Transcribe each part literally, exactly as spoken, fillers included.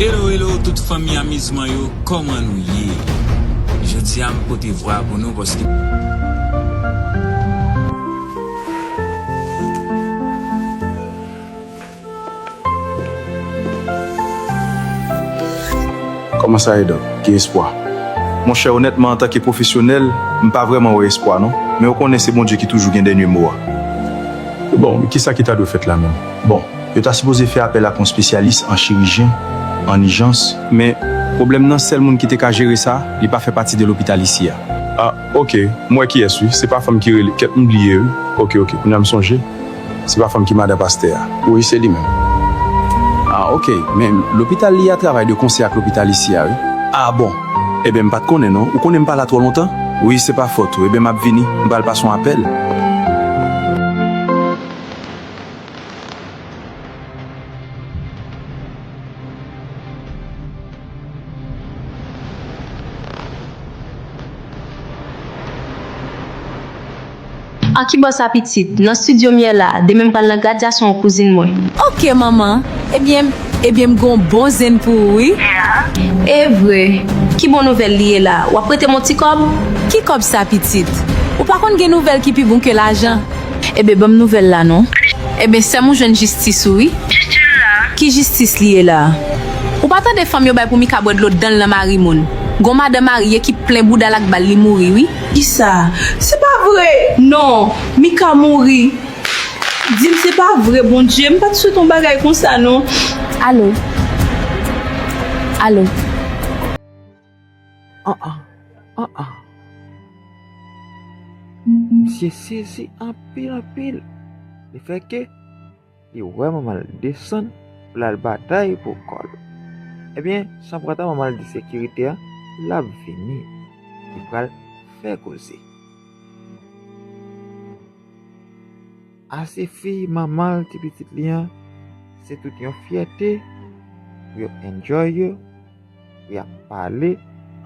Hello, hello, tout fanmi amizman yo, kòman nou ye? Jodi a, m pote vwa pou nou paske. Kòman sa ye, Dòk? Gen espwa? Monchè, onètman, antanke pwofesyonèl, m pa vrèman wè espwa, non. Men ou konnen se Bondye ki toujou gen dènye mo a. Bon, men kisa ki ta dwe fèt la menm? Bon, yo ta sipoze fè apèl ak yon espesyalis, an chirijyen, an ijans. Men, pwoblèm nan, sèl moun ki te ka jere sa, li pa fè pati de lopital isi a. Ah, ok. M wè kiyès, wi. Se pa fanm ki rele, kèt, m bliye, wi. Ok, ok. Kounye a m sonje. Se pa fanm ki madan pastè a? Wi, se li menm. Ah, ok. Men lopital li a travay de konsè ak lopital isi a, wi. Ah, bon. Ebyen, m pa t konnen, non. Ou konnen m pa la twò lontan? Wi, se pa fòt ou. Ebyen, m ap vini. M pral pase yon apèl. An ki bò sa pitit? Nan estidyo m ye la, demen m pral nan gradyasyon yon kouzin mwen. Ok, manman. Ebyen, ebyen, m gon bon zen pou ou, wi. E vre. Ki bon nouvèl li ye la? W ap prete m yon ti kòb? Ki kòb sa, pitit? Ou pa konn gen nouvèl ki pi bon ke lajan? Ebyen, ban m nouvèl la, non. Ebyen, sè m, ou jwenn jistis ou, wi. Ki jistis li ye la? Ou pa tande fanm yo bay pou Mika bwè dlo dan l nan mari moun? Gon madanm marye ki plen bouda l ak bal, li mouri, wi. Kisa? Se pa vre! Non, Mika mouri. Di m se pa vre, Bondye. M pa t swete yon bagay konsa, non. Alo? Alo? An an, an an. Misye sezi anpil, anpil. Li fè ke li wè manman l desann pou l al batay pou kò l. Ebyen, san pran tan, manman l di sekirite a l ap vini. Li pral fè koze. Ase fi manman l ti pitit li an, se tout yon fyète pou yo enjoy yo, pou y ap pale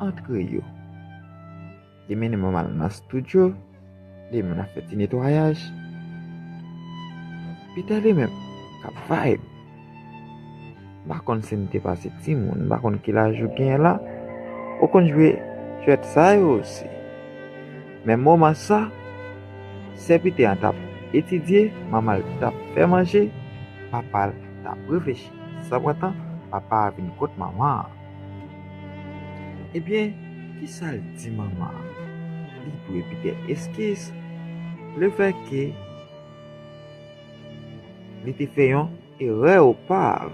antre yo. Li mennen manman l nan estidyo, li menm l ap fè ti netwayaj. Pita li menm k ap vibe. M pa konn si n te pase timoun, m pa konn ki laj ou genyen la. Ou konn jwe jwèt sa yo osi. Men moman sa, sè Pita an t ap etidye, manman l t ap fè manje, papa l t ap reflechi. San pran tan, papa a vin kot manman an. Ebyen, kisa l di manman an? Li dwe Pita eskiz lefètke li te fè yon erè opav.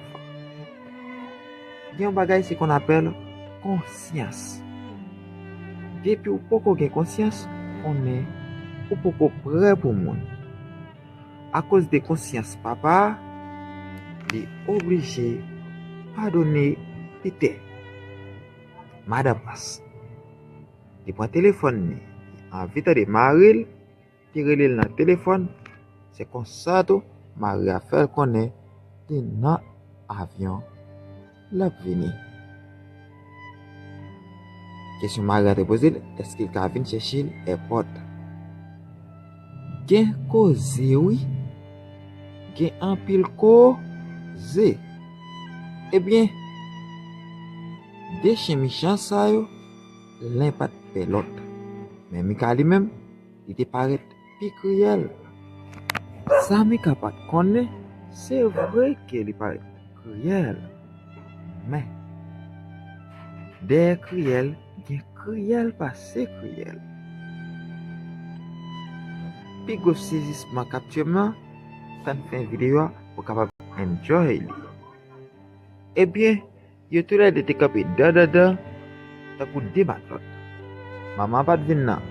Gen yon bagay se qu'on appelle konsyans. Depi ou poko gen konsyans, konnen ou poko prè pou moun. Akoz de konsyans papa a, li oblije padone Pita. Madan Pras. Li pran telefòn li, li anvi tande mari l, ki rele l nan telefòn. Se konsa tou, mari a fè l konnen li nan avyon, l ap vini. Kesyon mari a te poze l, èske l ka vin chèche l èpòt? Gen koze, wi. Gen anpil koze. Ebyen, de chen mechan sa yo, len pa t pè lòt. Men Mika li menm, li te parèt pi kriyèl. Sa Mika pa t konnen, se vre ke li parèt kriyèl. Men, dèyè kriyèl, gen kriyèl pase kriyèl. Pi gwo sezisman k ap tye m nan, tann fen videyo a pou w kapab enjoy li. Ebyen, yo toulède te kanpe dandandan, tankou de matlòt. Manman an pa t vin nan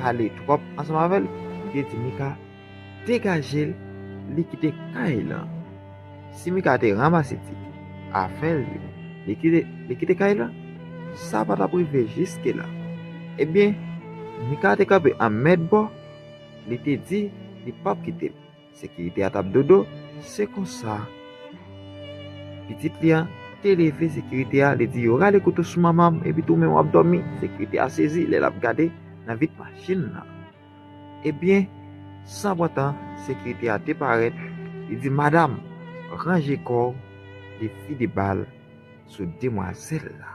pale twòp ansanm avè l, li te di Mika degaje l, li kite kay lan. Si Mika te ranmase ti afè l yo, li kite, li kite kay lan, sa pa t ap rive jiske la. Ebyen, Mika te kanpe an mèt bò, li te di li p ap kite l. Sekirite a t ap dodo, se konsa pitit li an te leve sekirite a, li di, "Yo rale kouto sou manman m, epi tou menm w ap dòmi." Sekirite a sezi lè l ap gade nan vit machin nan. Ebyen, san pran tan, sekirite a te parèt, li di, "Madanm, ranje kò w, li fini bal, sou demwazèl la.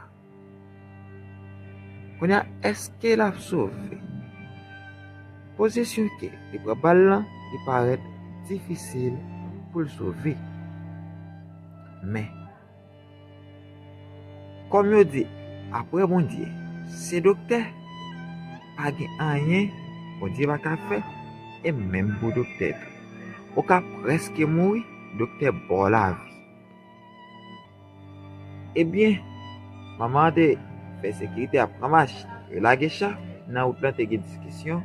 Kounye a, èske l ap sove? Pozisyon ke li pran bal lan, li parèt difisil pou l sove. Men, kòm yo di, apre Bondye, se doktè, pa gen anyen Bondye pa ka fè, e menm pou doktè tou. Ou ka prèske mouri, doktè ba w lavi. Ebyen, manman an te fè sekirite a pran machin, yo lage cha, nan wout lan te gen diskisyon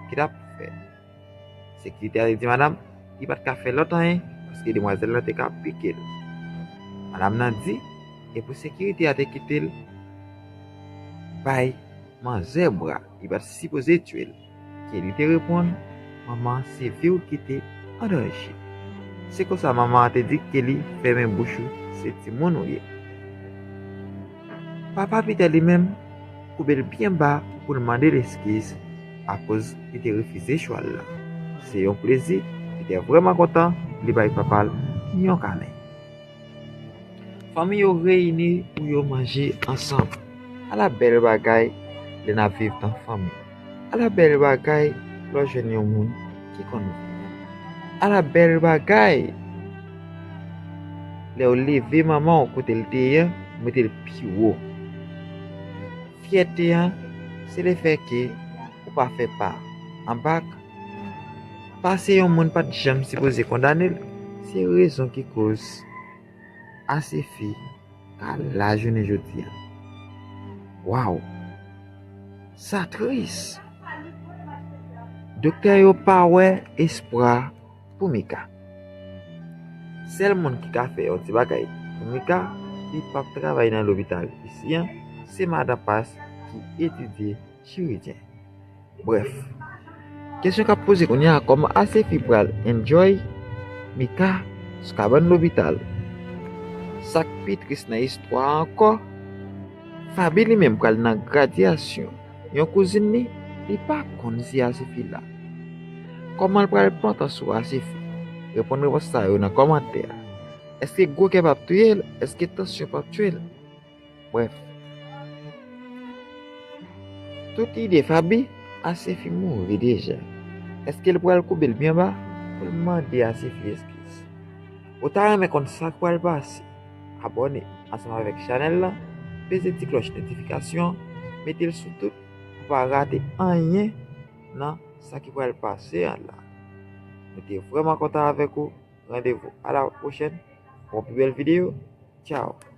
ki t ap fèt. Sekirite a te di madanm li pa t ka fè lòt anyen, paske demwazèl lan te ka pike l. Madanm nan di, e pou sekirite a te kite l bay manzè bra, li pa t sipoze tye l. Kelly te reponn, manman, se vi w ki te an danje. Se konsa manman an te di Kelly, fèmen bouch ou, se timoun ou ye. Papa Peter li menm koube l byen ba pou l mande l eskiz akoz li te refize chwal la. Se yon plezi, Peter vrèman kontan, li bay papa l yon kalen. Fanmi yo reyini pou yo manje ansanm. Ala bèl bagay lè n ap viv nan fanmi. Ala bèl bagay lè w jwenn yon moun ki konn viv. Ala bèl bagay lè w leve manman w kote l te ye an, mete l pi wo. Fyète an, se lefètke ou pa fè pa an bak, pase yon moun pa t janm sipoze kondane l, se rezon ki koz Asefi ka la jounen jodi a. Waw! Sa tris! Doktè yo pa wè espwa pou Mika. Sèl moun ki ka fè yon ti bagay pou Mika, li p ap travay nan lopital isi an, se madan Pas ki etidye chirijyen. Brèf, kesyon k ap poze kounye a, kòman Asefi pral enjoy Mika sou kabann lopital? Sa k pi tris nan istwa a ankò, Faby li menm pral nan gradyasyon yon kouzin li, li pa konn si Asefi la. Kòman l pral pantan sou Asefi? Reponn repons sa yo nan kòmantè a. Èske gwo kè p ap touye l? Èske tansyon p ap tye l? Brèf. Tout ide Faby, Asefi mouri deja. Èske l pral koube l byen ba pou l mande Asefi eskiz? Ou ta renmen konn sa k pral pase? Abòne ansanm avèk chanèl la, peze ti klòch notifikasyon, mete l sou tout pou pa rate anyen nan sa ki pral pase an la. Nou te vrèman kontan avèk ou. Randevou a la pwochèn pou yon pi bèl videyo. Tchaw!